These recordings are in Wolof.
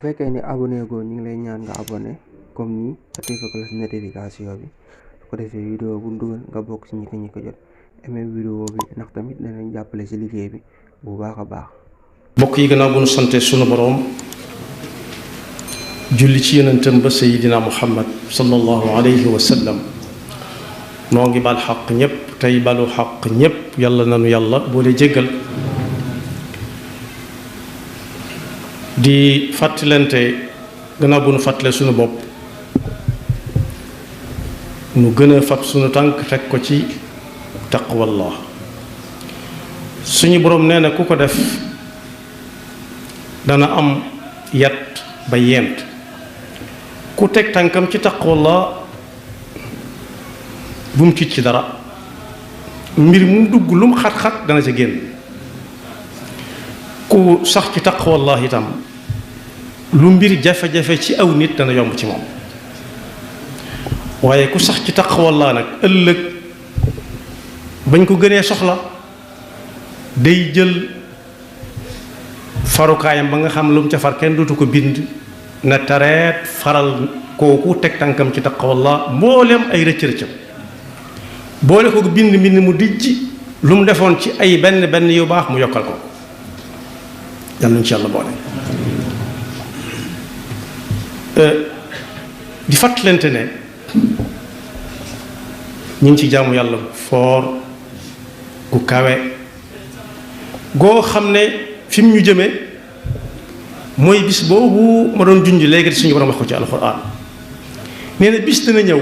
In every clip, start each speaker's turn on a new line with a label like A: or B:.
A: bu fekkee ni abonné goo ñu ngi lay ñaan nga abonné comme nii activé cloche notification bi su ko defee vidéo bu dugal nga bokk ci ñi ko jot aimé vidéo bi ndax tamit danañ jàppale ci liggéey bi bu baax a baax.
B: mbokk yi gannaaw bu nu sante sunu boroom julli ci yonentam ba sayidina muhammad sallallahu alayhi wa sallam noo ngi bal xaq ñépp tey balu xaq ñépp yàlla nanu yàlla boole jéggal di fàttalante gannaaw bu nu fàttale sunu bopp nu gën a fab sunu tànk teg ko ci taqwallah suñu boroom nee na ku ko def dana am yat ba yent ku teg tànkam ci taqwallah bu mu tiit ci dara mbir mu dugg lu mu xat-xat dana ca génn ku sax ci taqwallah itam lu mbir jafe-jafe ci aw nit dana yomb ci moom waaye ku sax ci taqwallah nag ëllëg bañ ko gënee soxla day jël farukaayam ba nga xam lu mu ca far kenn dootu ko bind na tareet faral kooku teg tànkam ci taqwallah mboolem ay rëcc-rëccam boole ko bind mbind mu dijj lu mu defoon ci ay benn yu baax mu yokkal ko yàlla nañu ci yàlla boole di fàttalante ne ñu ngi ci jaamu yàlla foor gu kawe goo xam ne fi mu ñu jëme mooy bis boobu ma doon junj léegi suñu borom wax ko ci alxuraan nee na bis dana ñëw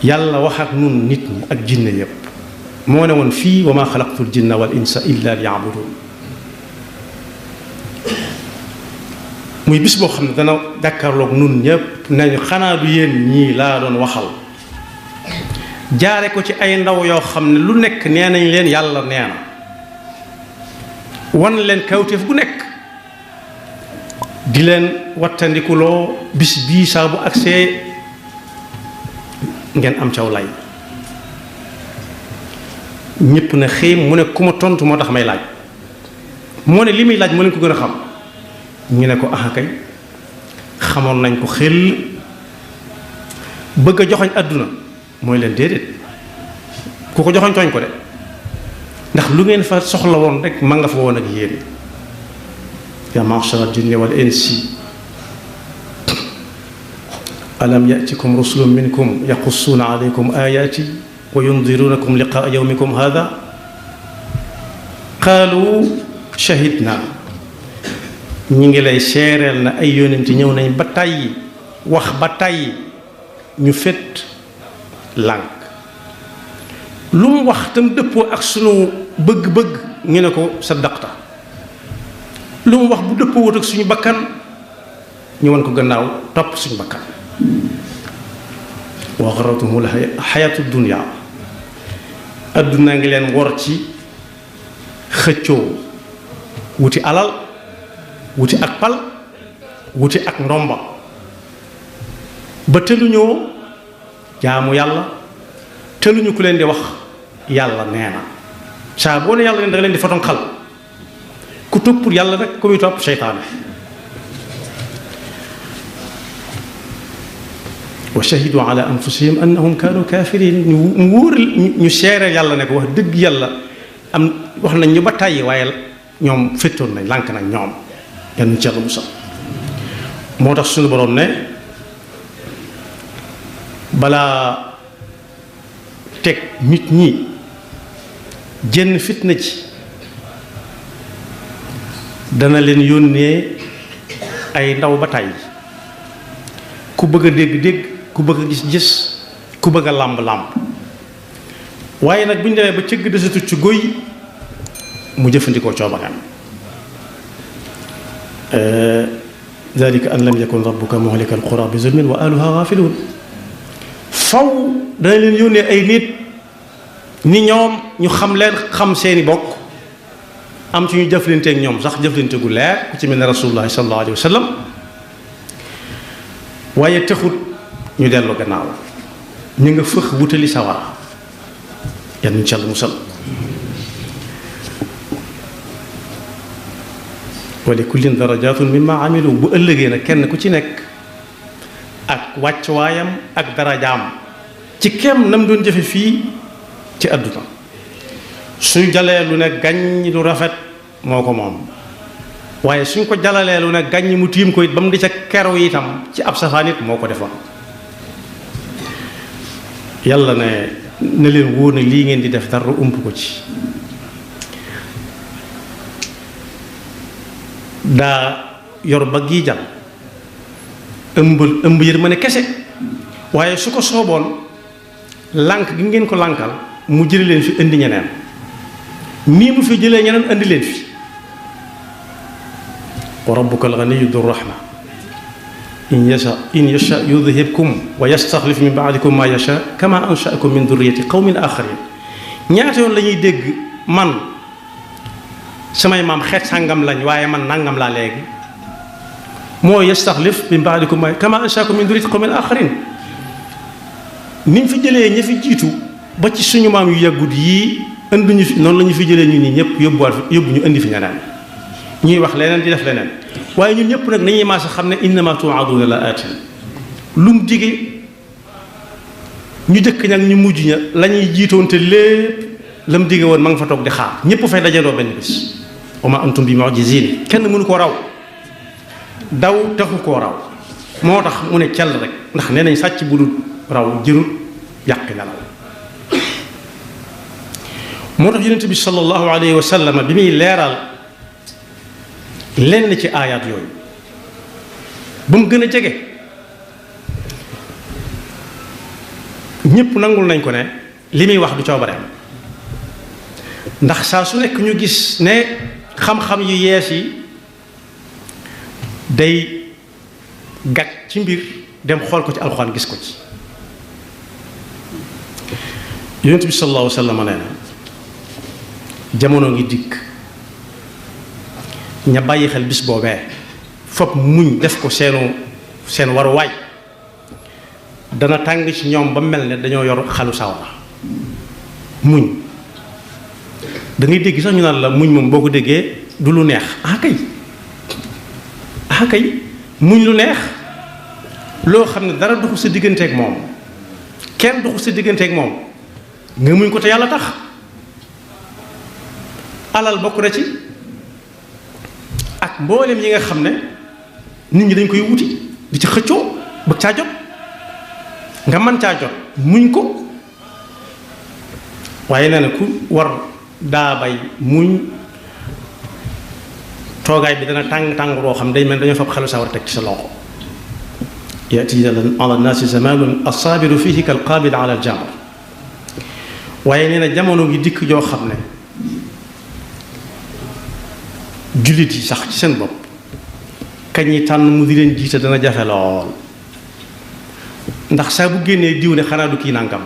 B: yàlla wax ak nun nit ñi ak jinne yépp moo ne woon fii wa maa xalaqtul jinna wal insa illa liya'budun muy bis boo xam ne dana jàkkaarloog nun ñépp nañu xanaa du yéen ñii laa doon waxal jaare ko ci ay ndaw yoo xam ne lu nekk nee nañ leen yàlla nee na wan leen kawteef gu nekk di leen wattandikuloo bis bii saa bu agsee ngeen am caw lay ñépp na xiim mu ne ku ma tontu moo tax may laaj moo ne li muy laaj moo leen ko gën a xam ñu ne ko ah kay xamoon nañ ko xel bëgg a joxoñ àdduna mooy leen déedéet ku ko joxoñ tooñ ko de ndax lu ngeen fa soxla woon rek ma nga fa woon ak yéen ya ma'shara al-jinni wal insi alam ya'tikum rusulun minkum yaqussuuna alaykum ayati wa yundirunakum liqaa yawmikum hadha qaalu shahidna ñi ngi lay seereel na ay yonent ñëw nañ ba tàyyi wax ba tàyyi ñu fet lànk lu mu wax tam dëppoo ak sunu bëgg-bëgg ñu ne ko saddaqta lu mu wax bu dëppoo wut ak suñu bakkan ñu wan ko gannaaw topp suñu bakkan wa gharratuhumul hayatu dunya adduna ngi leen wor ci xëccoo wuti alal wuti ak pal wuti ak ndomba ba tëluñoo jaamu yàlla tëluñu ku leen di wax yàlla nee na saa boo ne yàlla leen da leen di foton xal ku toppul yàlla nag ku muy topp seytaane wa shahidu ala anfusihim annahum kaanu kafirin ñu wóoral ñu seereel yàlla ne ko wax dëgg yàlla am wax nañ ñu ba tàyyi waaye ñoom féttoon nañ lànk nañ ñoom yan ci yàlla musal moo tax suñu boroom ne balaa teg nit ñi jenn fitna ci dana leen yónnee ay ndaw ba tàyyi ku bëgg a dégg-dégg ku bëgg a gis-gis ku bëgg a làmb-làmb waaye nag bu ñu demee ba cëgg desatu ci góy mu jëfandikoo coobagaan dalika an lam yakun rabbuka muhlika alqura bi zulmin wa ahluha ghafilun faw dana leen yónnee ay nit ni ñoom ñu xam leen xam seeni bokk am ci ñu jëflanteeg ñoom sax jëflante gu leer ku ci mel ne rasulullah sallallahu alayhi wa sallam waaye taxut ñu dellu gannaaw ñu nga fëx wutali sawara yan ñu ci Yàlla musal wa li kullin darajatun mimma amilu bu ëllëgee nag kenn ku ci nekk ak wàccuwaayam ak darajaam ci kem nam doon jëfe fii ci àdduna suñ jalee lu ne gàññ lu rafet moo ko moom waaye suñ ko jalalee lu ne gàññ mu tiim ko it ba mu di ca kerow itam ci ab safaan it moo ko defoon yàlla ne leen wóor na lii ngeen di def dara ump ko ci daa yor ba gii jal ëmb yërmande kese waaye su ko sooboon lànk gi ngeen ko lànkal mu jële leen fi indi ñeneen nii mu fi jëlee ñeneen indi leen fi wa rabbuka al-ganiyyu du rahma in yasha yudhibkum wa yastaxlif min baadikum ma yasha kama anshaakum min durriyati qawmin axarin ñaata yoon la ñuy dégg man samay maam xeet sàngam lañ waaye man nangam laa léegi moo yastaxlif min baadikum ma kama anshaakum min durriyati qawmin axarin ni mu fi jëlee ña fi jiitu ba ci suñu maam yu yàggut yii indi ñu fi noonu la ñu fi jëlee ñun ñi ñëpp yóbbu ñu indi fi ñeneen ñuy wax leneen di def leneen waaye ñun ñëpp nag nañuy maasa xam ne innama tuuaduuna la aatin lu mu dige ñu jëkk ñag ñu mujj ña la ñuy jiitoon te lépp la mu dige woon ma nga fa toog di xaar ñëpp fay dajandoo benn bis wa ma antum bi mu'jizin kenn mënu koo raw daw taxu koo raw moo tax mu ne cell rek ndax nee nañ sàcc bu dul raw jërul yàq nelaw moo tax yonent bi sallallahu alayhi wa sallam bi muy leeral lenn ci aayaat yooyu ba mu gën a jege ñépp nangul nañ ko ne li muy wax du coobareem ndax saa su nekk ñu gis ne xam-xam yu yees yi day gàtt ci mbir dem xool ko ci alxuraan gis ko ci yonent bi sallallahu alayhi wa sallam nee na jamono ngi dikk ña bàyyi xel bis boobee fop muñ def ko seen waruwaay dana tàng ci ñoom ba mel ne dañoo yor xalu sawara muñ da ngay dégg sax ñu naan la muñ moom boo ko déggee du lu neex kay muñ lu neex loo xam ne dara duxu sa digganteeg moom kenn duxu sa digganteeg moom nga muñ ko te yàlla tax alal bokk na ci ak mboolem yi nga xam ne nit ñi dañ koy wuti di ci xëccoo bëgg caa jot nga mën caa jot muñ ko waaye nee na ku war daa bay muñ toogaay bi dana tàng boo xam day mel dañoo fab xelu sawar teg ci sa loxo yati ala nnaasi zamanun assaabiru fihi kal qaabil ala al jamr waaye nee na jamono gi dikk joo xam ne jullit yi sax ci seen bopp kañ yi tànn mu di leen jiite dana jafe lool ndax saa bu génnee diw ne xanaa du kii nangam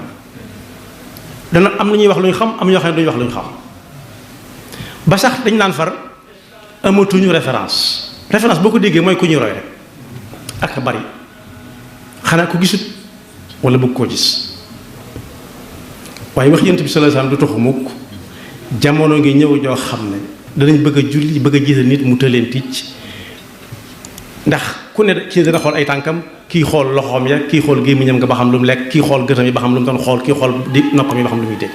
B: dana am lu ñuy wax lu ñu xam am ñoo xam ne duñu wax lu ñu xam ba sax dañ naan far amatuñu référence boo ko déggee mooy ku ñu roy rek ak bari xanaa ko gisut wala bëgg koo gis waaye wax Yonent bi sallallahu alayhi wasallam du taxu mukk jamono ngi ñëw joo xam ne danañ bëgg a julli bëgg a jiital nit mu tëleen ticc ndax ku ne ci dana xool ay tànkam kii xool loxoom ya kii xool gémmiñam nga ba xam lu mu lekk kii xool gëtam yi ba xam lu mu doon xool kii xool di noppam yi ba xam lu muy dégg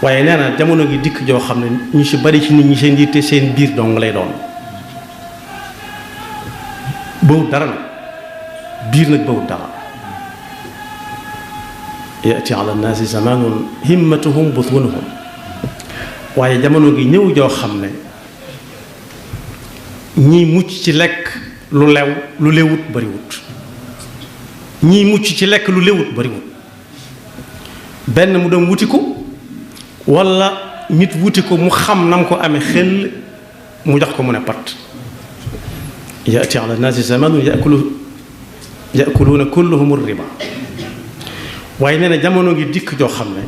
B: waaye nee na jamono gi dikk joo xam ne ñu ci bari ci nit ñi seen yitte seen biir dong lay doon bawut dara nag biir nag bawut dara yati ala nnaasi zamanun himmatuhum butunuhum waaye jamono gi ñëw joo xam ne ñii mucc ci lekk lu lewut bariwut ñii mucc ci lekk lu lewut bariwut benn mu dem wuti ko walla nit wuti ko mu xam nam ko amee xel mu jox ko mu ne pat yati ala nnaasi zamanun yakuluuna kulluhum riba waaye nee na jamono ngi dikk joo xam ne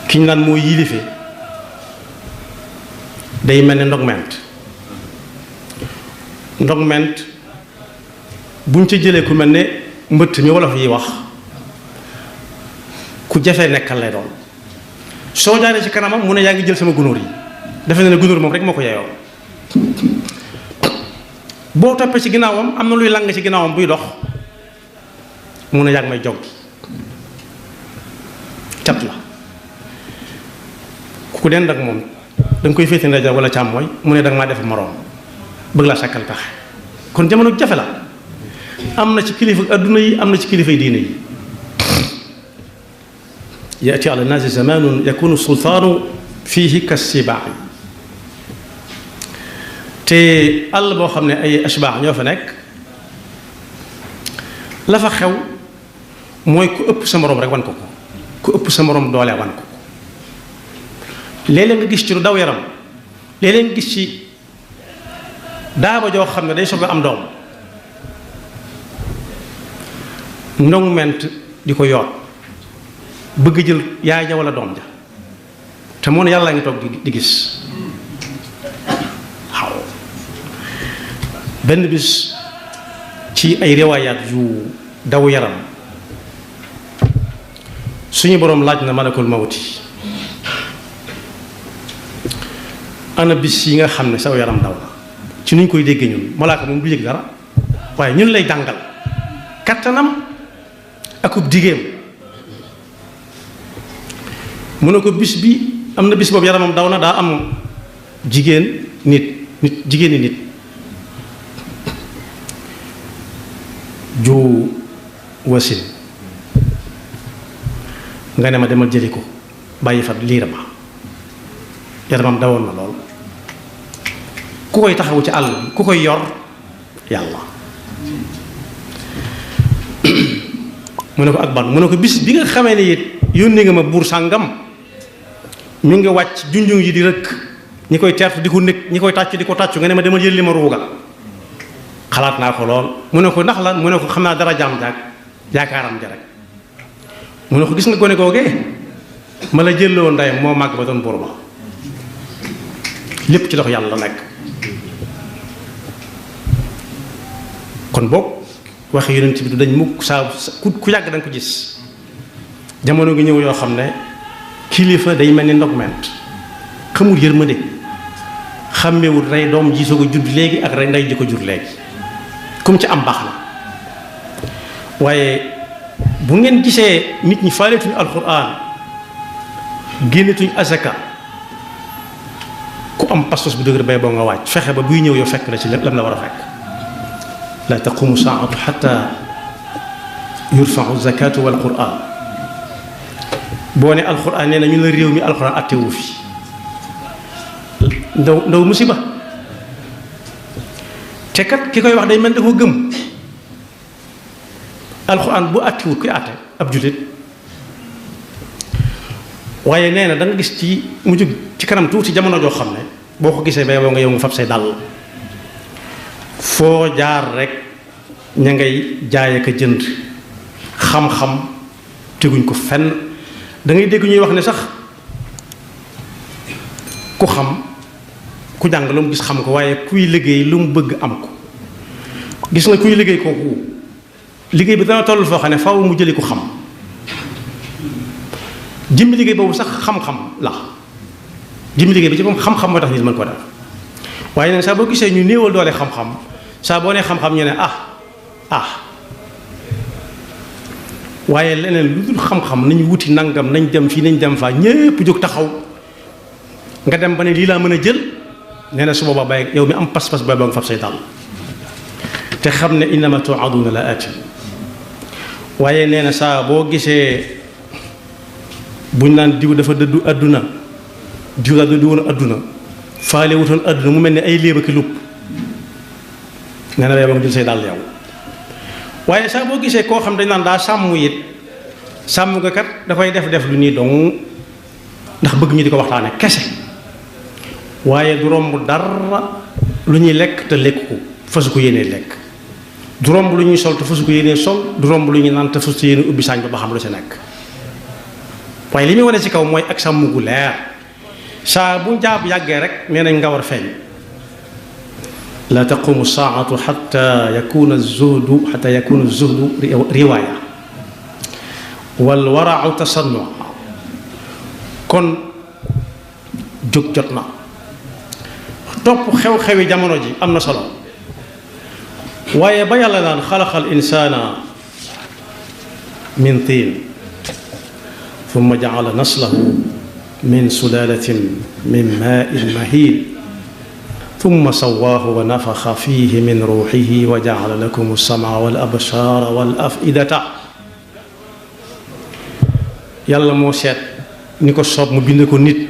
B: ki ñu naan moo yilife day mel ne ndogment buñ ca jëlee ku mel ne mbëtt mi wolof yi wax ku jafe nekkal lay doon soo jaaree ci kanamam mu ne yaa ngi jël sama gunóor yi defe na ne gunóor moom rek moo ko yeyoo boo toppee ci ginnaawam am na luy lang ci ginnaawam buy dox mu ne yaa ngi may jog cat la ku dend ak moom da nga koy féete ndeyjoor wala càmmooñ mu ne da nga maa def moroom bëgg laa sàkkal taxe kon jamono jafe la am na ci kilifa adduna yi am na ci kilifay diine yi yaati ala naasi zamanun yakunu sultaanu fiihi kasibaa te àll boo xam ne ay ashbaax ñoo fa nekk la fa xew mooy ku ëpp sa morom rek wan ko ko ku ëpp sa morom doole wan ko ko léeg-léeg nga gis ci lu daw yaram léeg-léeg nga gis ci daaba joo xam ne day soog a am doom ndong ment di ko yoot bëgg jël yaay ja wala doom ja te moo ne yàlla ngi toog di gis waaw benn bis ci ay riwaayaat yu daw yaram suñu boroom laaj na malakul mawti ana bis yi nga xam ne saw yaram daw na ci nuñ koy déggee ñun malaaka moom du yëg dara waaye ñun lay jàngal kattanam akub digéem mu ne ko bis bi am na bis boobu yaramam daw na daa am jigéen jigéeni nit ju wasin nga ne ma demal jëli ko bàyyi fa liira ba yaramam dawoon na lool ku koy taxawu ci àll bi ku koy yor yàlla mu ne ko ak ban mu ne ko bis bi nga xamee ne it yónni nga ma buur sàngam ñu ngi wàcc junjung yi di rëkk ñi koy teertu di ko nekk ñi koy tàccu di ko tàccu nga ne ma demal jël li ma ruuga xalaat naa ko lool mu ne ko ndax la mu ne ko xam naa dara jaam jaag yaakaaram ja rek mu ne ko gis nga gone googee ma la jëloo ndeyam moo màgg ba doon buur ba lépp ci loxo yàlla la nekk kon boog waxe yonent bi du dañ mukk saa ku yàgg da nga ko gis jamono gi ñëw yoo xam ne kilifa day mel ni ndogment xamul yërmande xàmmewul rey doom ji soo ko judd léegi ak rey ndey ji ko jur léegi comme ci am baax na waaye bu ngeen gisee nit ñi faaleetuñu alxuraan génnetuñu asaka ku am pastos bu dëgër bay boo nga wàcc fexe ba buy ñëw yow fekk la ci lam la war a fekk la taqumu saatu xata yurfau zakatu wal quran boo ne alxuraan nee na ñu la réew mi alxuraan attewu fi ndaw musiba te kat ki koy wax day mel dafa gëm alxuraan bu attewut kuy atte ab jullit waaye nee na da nga gis ci mu jóg ci kanam tuuti jamono joo xam ne boo ko gisee ba yow nga yow nga fab say dàll foo jaar rek ña ngay jaay ak a jënd xam-xam teguñ ko fenn da ngay dégg ñuy wax ne sax ku xam ku jàng lu mu gis xam ko waaye kuy liggéey lu mu bëgg am ko gis nga kuy liggéey kooku liggéey bi dana toll foo xam ne faaw mu jëli ko xam jëmmi liggéey boobu sax xam-xam la jëmmi liggéey bi ci moom xam-xam moo tax nit mën ko def waaye nag saa boo gisee ñu néewal doole xam-xam saa boo nee xam-xam ñu ne waaye leneen lu dul xam-xam nañu wuti nangam nañ dem fii nañ dem faa ñépp jóg taxaw nga dem ba ne lii laa mën a jël nee na su boobaa bàyyi yow mi am pas-pas ba nga fab say dàll te xam ne innama tuaduna la aati waaye nee na saa boo gisee buñ naan diw dafa dëddu adduna diw daa dëddu woon adduna faale wutoon adduna mu mel ni ay léeba ki lupp nee na yow nga jël say dàll yow waaye saa boo gisee koo xam dañ naan daa sàmm it sàmm nga kat dafay def lu nii dong ndax bëgg ñu di ko waxtaane kese waaye du romb dara lu ñuy lekk te lekk ko fasu ko yéenee lekk du romb lu ñuy sol te fasu ko yéenee sol du romb lu ñuy naan te fasu ko yéenee ubbi saañ ba xam lu si nekk waaye li muy wane ci kaw mooy ak sàmm gu leer saa bu jaab yàggee rek nee nañ nga war feeñ la taqumu saatu xata yakuna zuhdu riwaaya wal warau tasannu kon jóg jot na topp xew-xewi jamono ji am na solo waaye ba yàlla naan xalaqal insaana min tiin thumma jaala naslahu min sulalatin min maa'in mahiin thumma sawaahu wa nafaxa fiihi min ruuxihi wa jaala lakum as-sam'a wal absaara wal af'idata yàlla moo seet ni ko soob mu bind ko nit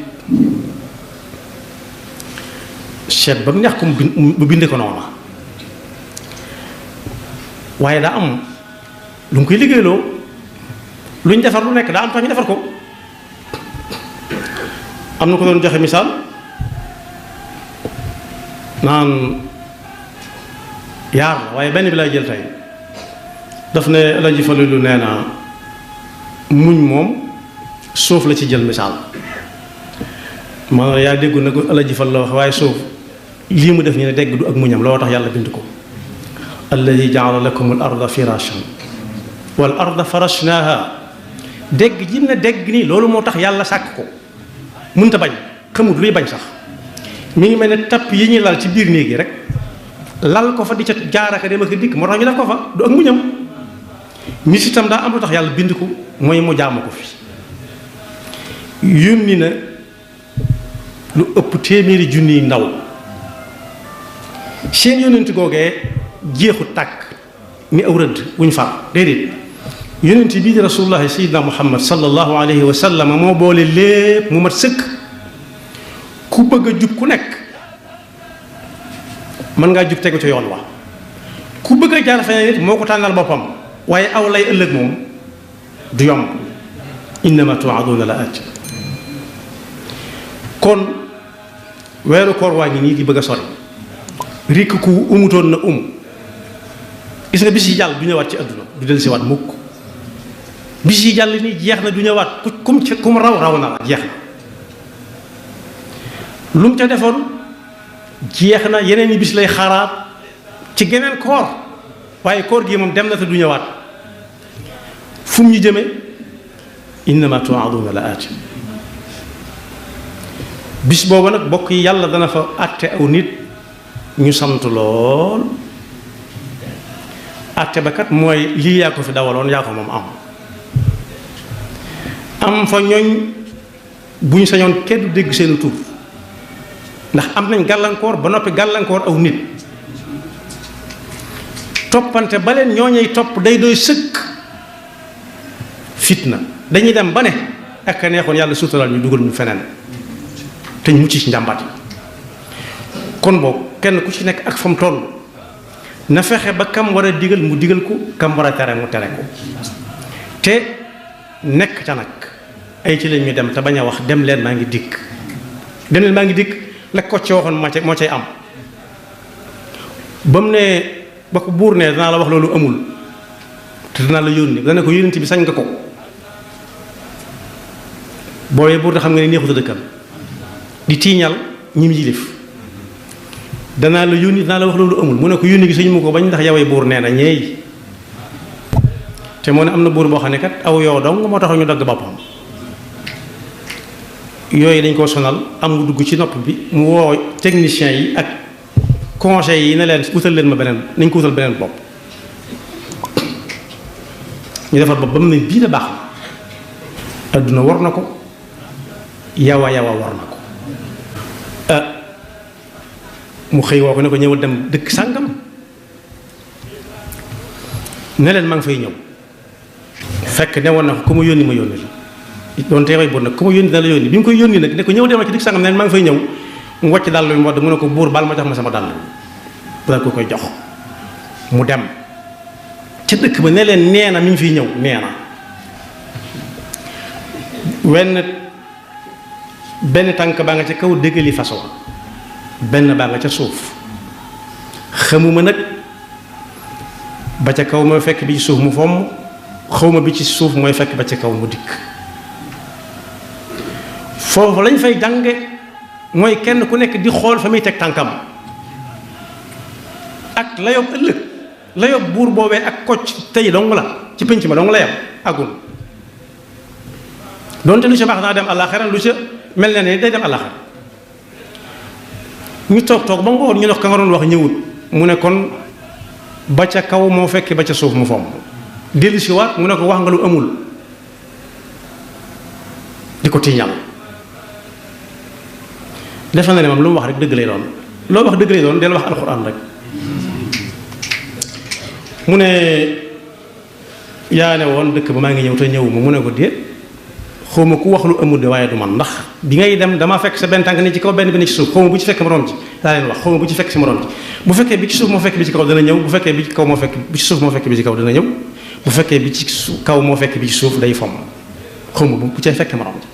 B: seet ba mu neex ko mu bind ko noonu waaye daa am lu mu koy liggéeyloo lu ñu defar lu nekk daa am tax ñu defar ko am na ko doon joxe misaal naan yaar la waaye benn bi lay jël tey daf ne la ji Faliilu nee na muñ moom suuf la ci jël misaal ma yaa déggu na ko Alaaji Fall la wax waaye suuf lii mu def ñu ne dégg du ak muñam loo tax yàlla bind ko alladi jaala lakum al arda firashan wal arda farashnaaha dégg ji na dégg nii loolu moo tax yàlla sàkk ko mënta bañ xamut luy bañ sax mi ngi mel ne tapp yi ñuy lal ci biir néeg yi rek lal ko fa di ca jaaraka dem ak dikk moo tax ñu def ko fa du ak muñam nit itam daa am lu tax yàlla bind ko mooy mu jaamu ko fi yónni na lu ëpp téeméeri junniy ndaw seen yónnent googee jeexu tàkk ni aw rëdd wuñ far déedéet yónnent bii di rasulullahi sayyidina muhammad sallallahu alayhi wa sallam moo boole lépp mu mat sëkk ku bëgg a jub ku nekk mën ngaa jub tegu ca yoon wa ku bëgg a jaar feneen nit moo ko tànnal boppam waaye aw lay ëllëg moom du yomb innama tu'aduna la aat kon weeru koor waa ngi nii di bëgg a sori rikk ku umutoon na gis nga bis yi jàll du ñëwaat ci àdduna du del si waat mukk bis yi jàll nii jeex na du ñëwaat kum raw na la jeex na lu mu ca defoon jeex na yeneen yi bis lay xaaraat ci geneen koor waaye koor gi moom dem na te du ñëwaat fu mu ñu jëme innama tu'aduna la aat bis boobu nag bokk yi yàlla dana fa àtte aw nit ñu sant lool àtte ba kat mooy lii yaa ko fi dawaloon yaa ko moom am fa ñooñ bu ñu sañoon kenn du dégg seenu tur ndax am nañ gàllankoor ba noppi gàllankoor aw nit toppante ba leen ñooñey topp day doy sëkk fitna dañuy dem ba ne ak a neexoon yàlla suturaal ñu dugal ñu feneen te ñu mucc ci njàmbaat yi kon boog kenn ku ci nekk ak fa mu toll na fexe ba kam war a digal mu digal ko kam war a tere mu tere ko te nekk ca nag ay ci leen ñu dem te bañ a wax dem leen maa ngi dikk dem leen maa ngi dikk la ko ci waxoon moo cay am ba mu ne ba ko buur ne danaa la wax loolu amul te danaa la yónni dana ko yónnent bi sañ nga ko booyee buur da xam nga ne neexuta dëkkal di tiiñal ñi mu yilif danaa la yónni danaa la wax loolu amul mu ne ko yónni gi suñu mu ko bañ ndax yaway buur nee na ñeey te moo ne am na buur boo xam ne kat aw yow dong moo tax ñu dagg boppam yooyu dañ koo sonal am mu dugg ci nopp bi mu woo techniciens yi ak conseils yi ne leen wutal leen ma beneen nañ ko wutal beneen bopp ñu defar bopp ba mu ne bii da baax na adduna war na ko yawa war na ko mu xëy woo ko ne ko ñëwal dem dëkk sàngam ne leen maa ngi fay ñëw fekk ne woon na ko ku ma yónni la doon teewee buur nag ku ma yónni dina la yónni bi mu koy yónni nag ne ko ñëw demal ci dëkk sàngam ne leen maa ngi fay ñëw mu wàcc dàll bi mu wadd mu ne ko buur baal ma jox ma sama dàll bu daal ko koy jox mu dem ca dëkk ba ne leen nee na mi ngi fiy ñëw nee na benn tànk baa nga ca kaw déggali façon benn baa nga ca suuf xamuma nag ba ca kaw mooy fekk bi ci suuf mu fomm xawma bi ci suuf mooy fekk ba ca kaw mu dikk foofu lañ fay jànge mooy kenn ku nekk di xool fa muy teg tànkam ak layob ëllëg layob buur boobee ak kocc tey dong la ci pénc ma dong la yam agul donte lu ca baax naa dem àllaaxira lu ca mel ne day dem àllaaxira ñu toog ba ngoon ñu dox ka nga doon wax ñëwut mu ne kon ba ca kaw moo fekk ba ca suuf mu fomm dellu si waat mu ne ko wax nga lu amul di ko tiiñal defe na ne moom lu mu wax rek dëgg lay doon loo wax dëgg lay doon del wax alxuraan rek mu ne yaa ne woon dëkk ba maa ngi ñëw te ñëwuma mu ne ko déet xawma ku wax lu amul de waaye du man ndax bi ngay dem dama fekk sa benn tànk ni ci kaw benn bi ni ci suuf xawma bu ci fekk morom ci daa leen wax xawma bu ci fekk si morom ci bu fekkee bi ci suuf moo fekk bi ci kaw dana ñëw bu fekkee bi ci kaw moo fekk bi ci suuf moo fekk bi ci kaw dana ñëw bu fekkee bi ci kaw moo fekk bi ci suuf day fomm xawma bu cay fekk morom ci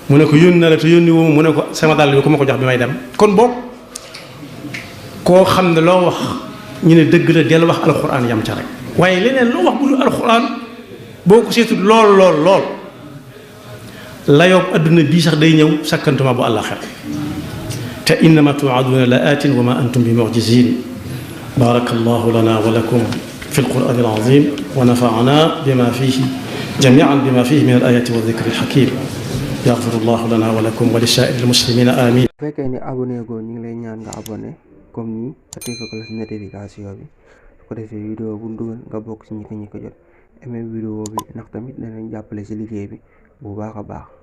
B: mu ne ko yónni na la te yónni woo mu ne ko sama dàll bi ku ma ko jox bi may dem kon boog koo xam ne loo wax ñu ne dëgg la del wax alxuraan yam ca rek waaye leneen loo wax bu dul alxuraan boo ko seetul lool la yóbbu adduna bii sax day ñëw sakkantuma bu àllaxira te innama tuuaduuna la aatin wa ma antum bi mucjizin baraka allahu lana wa lakum fi alquran alazim wa nafaana bima fihi jamian bima fihi min alayati wa dikri alxakim yaxfiru llahu lana wa lakum wa li saa'iri almuslimina amin.
A: bu fekkee ni abonné goo ñu ngi lay ñaan nga abonné comme nii activé ko la notification bi su ko defee vidéo bu dugal nga bokk ci ñi ko jot aimé vidéo bi ndax tamit danañ jàppale ci liggéey bi bu baax a baax.